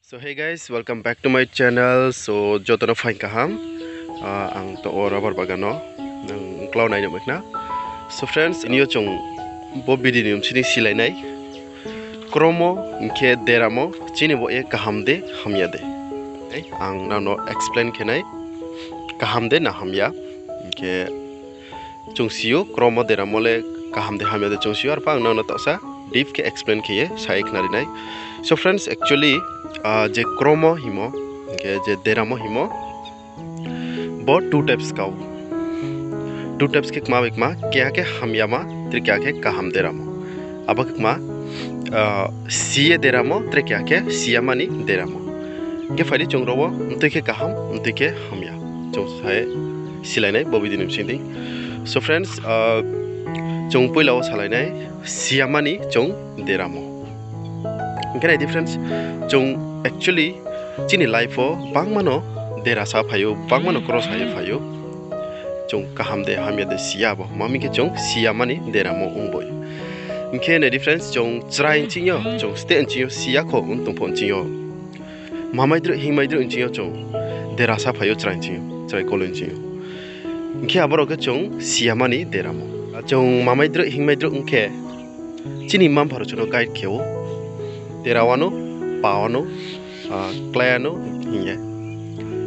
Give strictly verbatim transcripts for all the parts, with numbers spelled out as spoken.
So hey guys, welcome back to my channel. So joto no phaing kaham. Ah, ang to o rubber bagan no ang klau nai nungmai khna. So friends, tini yo chung bo video ni bsing ni silai nai. Kromo hing khe deramo chini bo ye kaham de hamya de. Ang nang no explain khe nai. Kaham de na hamya. Hing khe chung si ou, kromo deramo le kaham de hamya de chung si ou, arphuh ang nang no taohsa deep khe explain khe ye sa ye khnari nai. So friends, actually, ah, je kromo hingmo, hing khe je deramo hingmo, bo two types kau. Two types khe kma bai kma, keha khe hamyama, tre keha khe kaham deramo. Abo khe kma, ah, si ye deramo, tre keha khe siyamani deramo. Hing khe phai di chung ro wo, mtui khe kaham, mtui khe hamya. Chung sa ye silai nai bo video ni bsing dei. So friends, ah, chung poila wo salai nai, siyamani chung deramo. Hing khe nai di friends, chung actually chini life wo bangma no derasa phai ou, bangma no kros sa ye phai ou. Chung kaham de hamya de si ya bo, ma mi khe chung siyamani deramo ong bo ye. Hing khe nai di friends, chung chrai nching yo, chung state nching yo, si ya kho ong tong pho nching yo, mamai droih hingmai droih nching yo chung derasa phai ou chrai nching yo, chrai kolo nching yo. Hing khe abo rao khe chung siyamani deramo. Chung mamai droih hingmai droih ong khe chini mma-mpha rao chung no guide khe ou, dera wano, pa wano, ah, klái yano hing ye.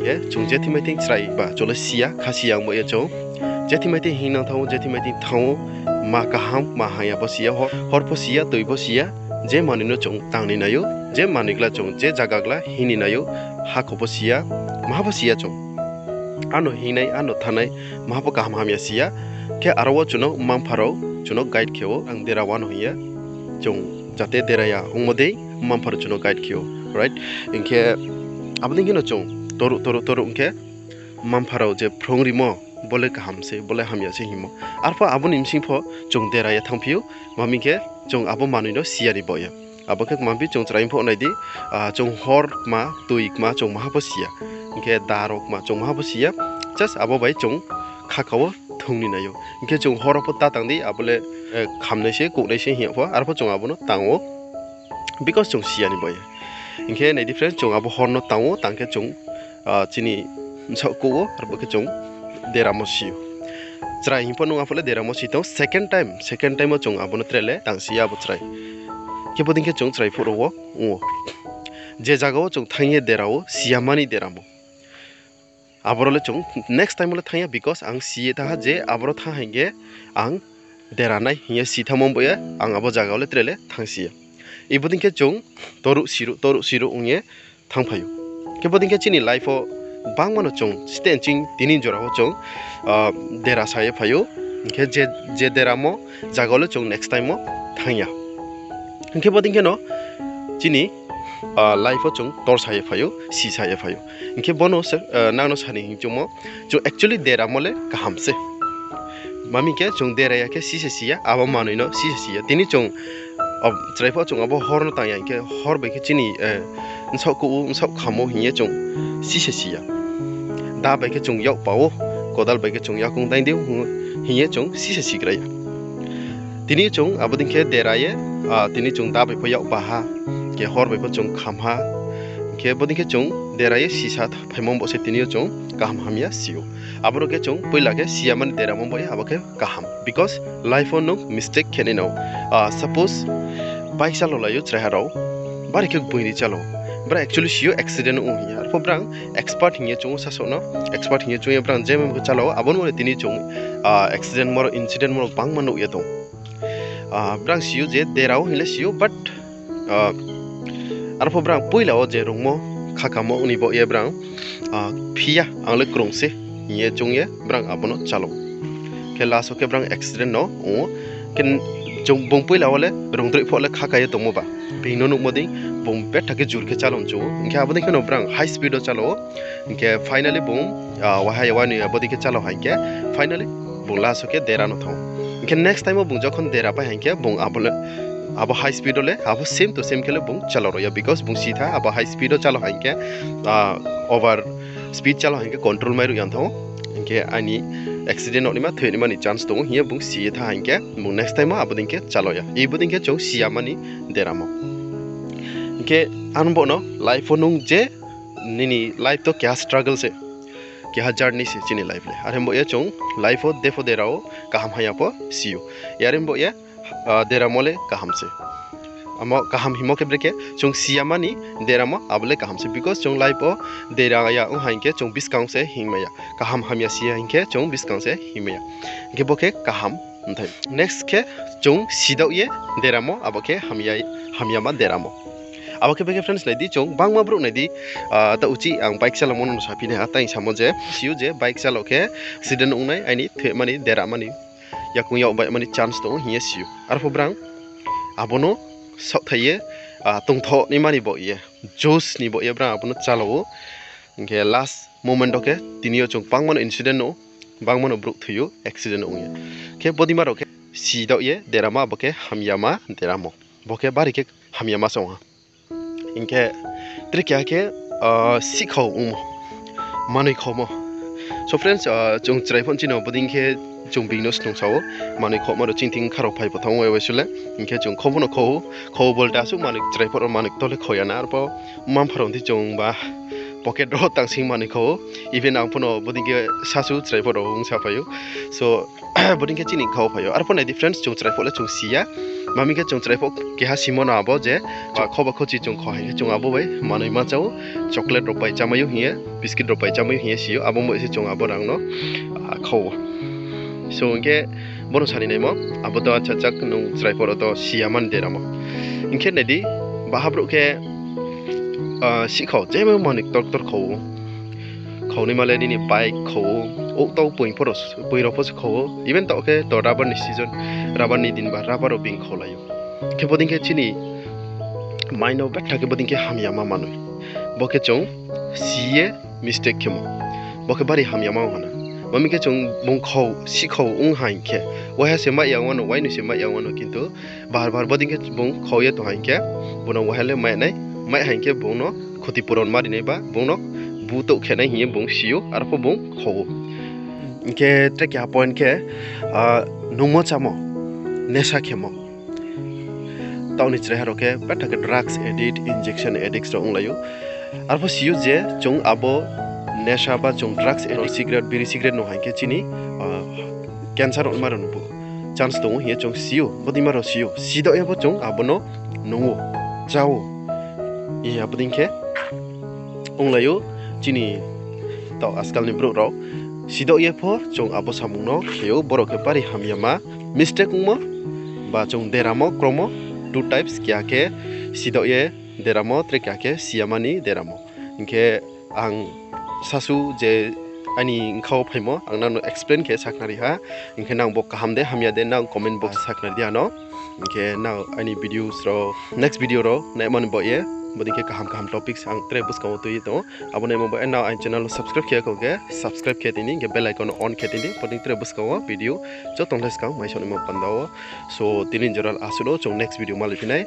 Ye chung je thing mai thing chrai ba chung le si ya, kha si ya ong bo ye chung. Je thing mai thing hingnang thanng ou, je thing mai thing thanng ou, ma kaham ma hamya pho si ya, hor, hor pho si ya, toi pho si ya, je manoi no chung tang ni nai ou, je manoi gla chung, je zaga gla hing ni nai ou, hakho pho si ya, maha pho si ya chung. Ano hingnai, ano thanngnai, maha pho kaham hamya si ya. Khe aro wo chung no mma-mpha rao chung no guide khe ou, ang dera wano hing ye. Chung jate dera ya ongmo dei mma-mpha rao chung no guide khe ou, right? Hing khe abo dei khe no chung toruh toruh toruh ong khe mma-mpha rao je phrung rimo, bo le kaham se, bo le hamya se hingmo. Arphuh abo ni bsing pho chung dera ye thanngphi ou, ma mi khe chung abo manoi no si ya ni baoh ye. Abo khe kma phi chung chrai pho nai di, ah, chung hor kma, toi kma chung maha pho si ya. Hing khe da rao kma chung maha pho si ya. Just abo bai chung khakha wo thung ni nai ou. Hing khe chung hor wo pho ta tang di, abo le, eh, khamnai se, kouhnai se hing ya pho, arphuh chung abo no tang ou. Because chung si ya ni baoh ye. Hing khe nai di friends, chung abo hor no tang ou, tang khe chung, ah, chini bsaoh kouh ou, arphuh khe chung deramo si ou. Chrai hing pho nung arphuh le deramo si tong, second time, second time wo chung abo no tre le tang si ya abo chrai. Khe bo dei khe chung chrai phuh rao wo ong ou. Je zaga wo chung thanng ye dera ou, siyamani deramo. Aboro le chung next time wo le thanng ya, because ang si ye thanng ha je aboro thanng hing khe ang dera nai hing ye si thanngmo bo ye, ang abo zaga wo le tre le thanng si ya. Ibo dei khe chung toruh siruh, toruh siruh ong ye thanngphai ou. Khe bo dei khe chini life wo bangma no chung state nching tini jora wo chung, ah, dera sa ye phai ou. Hing khe je, je deramo zaga wo le chung next time wo thanng ya. Hing khe bo dei khe no chini, ah, life wo chung tor sa ye phai ou, si sa ye phai ou. Hing khe bo no se, ah, nang no sa ni hing chungmo, chung actually deramo le kaham se. Ma mi khe chung dera ya khe si se si ya, abo manoi no si se si ya. Tini chung, ah, chrai pho chung abo hor no tang ya, hing khe hor bai khe chini, eh, bsaoh kouh ou, bsaoh kham ou hing ye chung si se si ya. Da bai khe chung yak pa ou, kodal bai khe chung yakoung daing di hing ye chung si se sigra ya. Tini chung abo dei khe dera ye, ah, tini chung da bai pho yak pa ha, khe hor bai pho chung kham ha, khe bo dei khe chung dera ye sisa phaimo bo se tini yo chung kaham hamya si ou. Aboro khe chung poila khe siyamani deramo bo ye abo khe kaham. Because life wo nung mistake khe nai no. Ah, suppose bike chálolai ou chraiha rao, bari khe boing ri chálo. Brang actually si ou accident ong hing ye. Arphuh brang expert hing ye chung ou sasaoh no. Expert hing ye chung ye brang je memo khe chálo, abo no tini chung, ah, accident moro, incident moro bangma nuh ye tong. Ah, brang si ou je dera wo hing le si ou, but, ah, arphuh brang poila wo je rungmo, khakamo ni baoh ye brang, ah, phi ya, ang le krung se hing ye chung ye brang abo no chálo. Khe last wo khe brang accident no ong ou. Khe chung bung poila wo le rungdroih pho le khaka ye tongmo ba. Being no nuhmo dei, bung betha khe jur khe chálo chung ou. Hing khe abo dei khe no brang high speed wo chálo ou. Hing khe finally bung, ah, wahai ya wani abo dei khe chálo hing khe, finally bung last wo khe dera no thanng ou. Hing khe next time wo bung jokhon dera pai hing khe bung abo le, abo high speed wo le, abo same to same khe le bung chálo ro ya, because bung si tha abo high speed wo chálo hing khe, ah, over speed chálo hing khe control mai ruh ya thanng ou. Hing khe aini accident no naima, thoi naima ni chance tong ou hing ye bung si ye tha hing khe, bung next time wo abo dei khe chálo ya. Ibo dei khe chung siyamani deramo. Hing khe ang bo no life wo nung je nini life to keha struggle se, keha journey se chini life le. Are bo ye chung life wo de pho dera ou, kaham hamya pho si ou. Are bo ye, ah, deramo le kaham se. Amo kaham hingmo khe brekhe chung si ya mani deramo abo le kaham se. Because chung life wo dera ya ong ha hing khe chung buskang se hingmai ya. Kaham hamya si ya hing khe chung buskang se hingmai ya. Hing khe bo khe kaham. Next khe chung sidaoh ye deramo, abo khe hamya, hamyama deramo. Abo khe brekhe friends, nai di chung bangma brouh nai di, ah, ta uchih ang bike chalamo no saphi nai ha, tang samo je, si ou je bike chalo khe accident ong nai, aini thoimani, deramani, yakung yag baimani chance tong ou hing ye si ou. Arphuh brang abo no saohthai ye, ah, tongthoh ni mani baoh ye, josh ni baoh ye brang abo no chalo ou. Hing khe last moment wo khe tini yo chung bangma no incident no, bangma no brouh thoi ou accident ong ye. Khe bodei ma rao khe sidaoh ye deramo, abo khe hamyama deramo. Bo khe bari khe hamyama se ong ha. Hing khe tre keha khe, ah, sihkhau ongmo, manoi khaumo. So friends, ah, chung chrai pho chini bodei khe chung being no snung sa ou, manoi khauma rao chini thing kha rao phai pho thanng ou, wai sule. Hing khe chung khau pho no khau ou, khau bolte asuh manoi chrai pho rao manoi ktor le khau ya na, arpho mma mpha rao di chung ba pocket rao tangsing manoi khau ou, even ang pho no bodei khe sasu chrai pho rao ong saphai ou. So, bodei khe chini khau phai ou. Arpho nai di friends, chung chrai pho le chung si ya. Mami khe chung chrai pho keha simo no abo je, ah, khau ba khauchi chung khau hai khe chung abo bai manoi ma chá ou, chocolate rao pai chámai ou hing ye, biscuit rao pai chámai ou hing ye si ou, abo mo se chung abo rang no, ah, khau ou. So, hing khe bo no sani naimo, abo to achachak nung chrai pho rao to si ya mani deramo. Hing khe nai di, baha brouh khe, ah, sihkhau, jemo manoi ktor ktor khau ou. Khau naima le nini bike khau ou, ou tau poing pho rao, poing rao pho se khau ou. Even taoh khe to rubber ni season, rubber ni din ba rubber rao being khaulai ou. Khe bodei khe chini mind no betha khe bodei khe hamyama manoi. Bo khe chung si ye mistake khemo. Bo khe bari hamyama ong ha na. Mami khe chung bung khau, sihkhau ong ha hing khe, waiha se mai ya ong ano, wainoi se mai ya ong ano, kintu bar bar bodei khe bung khau ye tong ha hing khe, bung no waiha le mai nai, mai ha hing khe bung no khoti puron ma ri nai ba, bung no butouh khe nai hing ye bung si ou, arpho bung khau ou. Hing khe tre keha point khe, ah, nungmo chámo, nesha khemo. Taoh ni chraiha rao khe betha khe drugs addict, injection addicts rao onglai ou. Arpho si ou je chung abo nesha ba chung drugs addict, cigarette, biri cigarette nung ha hing khe chini, ah, cancer ongma rao no bo chance tong ou hing ye chung si ou, bodei ma rao si ou, sidaoh ye pho chung abo no nung ou, chá ou. Hing ye abo dei khe onglai ou chini taoh ajkal ni brouh rao. Sidaoh ye pho chung abo samung no khe ou, bo rao khe bari hamyama mistake ongmo, ba chung deramo, kromo, two types, keha khe sidaoh ye deramo, tre keha khe si ya mani deramo. Hing khe ang sasu je aini bkha wo phaimo, ang nang no explain khe sakhnari ha. Hing khe nang bo kaham de, hamya de, nang comment box sakhnari di ano. Hing khe nang aini videos rao, next video rao naimani baoh ye, bodei khe kaham kaham topics ang tre buskang wo tui ye tong ou. Abo naimani baoh ye nang aini channel no subscribe khe ya khe subscribe khe tini, hing khe bell icon no on khe tini, bodei tre buskang wo video joto ni skang mai sanaima panda wo. So, tini jora asuh no, chung next video malai phi nai.